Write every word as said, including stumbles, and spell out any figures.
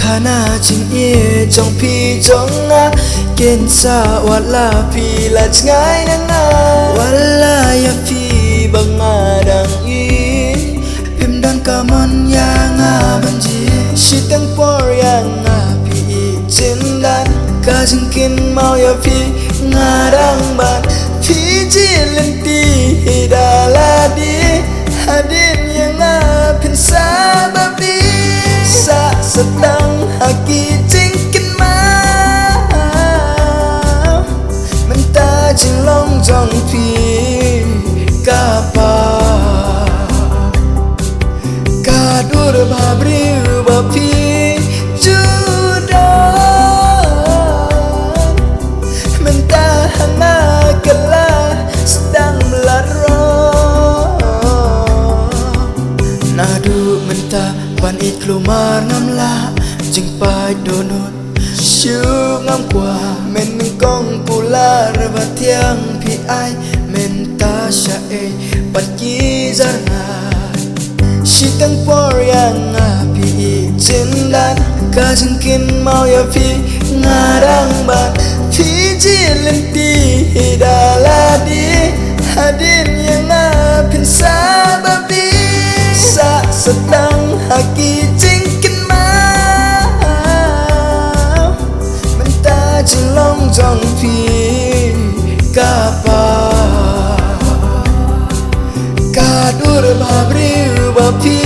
Khana jingïeit jong phi jong nga, kin sa wat la phi la jngai na nga. Wat la ïa phi ba nga dang ïeit, phim don ka mon ïa nga ban jied. Shiteng por ïa nga phi ïeit jyndan, ka jingkynmaw ïa phi nga dang ban. Phi jied lynti hi da lade, hadien ïa nga phin sa babe. Sa sdang ha ki jingkynmaw, mynta jinglong jong phi ka pap. Ka dur ba briew ba phi ju don, mynta ha nga ka la sdang mlad rong. Naduh mynta ban ïeit kulmar ngam lah jingpait dohnud. Shuh ngam kwah, men nyngkong kular ba thiang phi ai, mynta shaei pat ki jar nga. Shiteng por ïa nga phi ïeit jyndan, ka jingkynmaw ïa phi nga dang ban. Phi jied lynti hi da lade, hadien ïa nga phin sa babe. Sa sdang ha ki jingkynmaw, mynta jinglong jong phi ka pap. Ka dur ba briew ba phi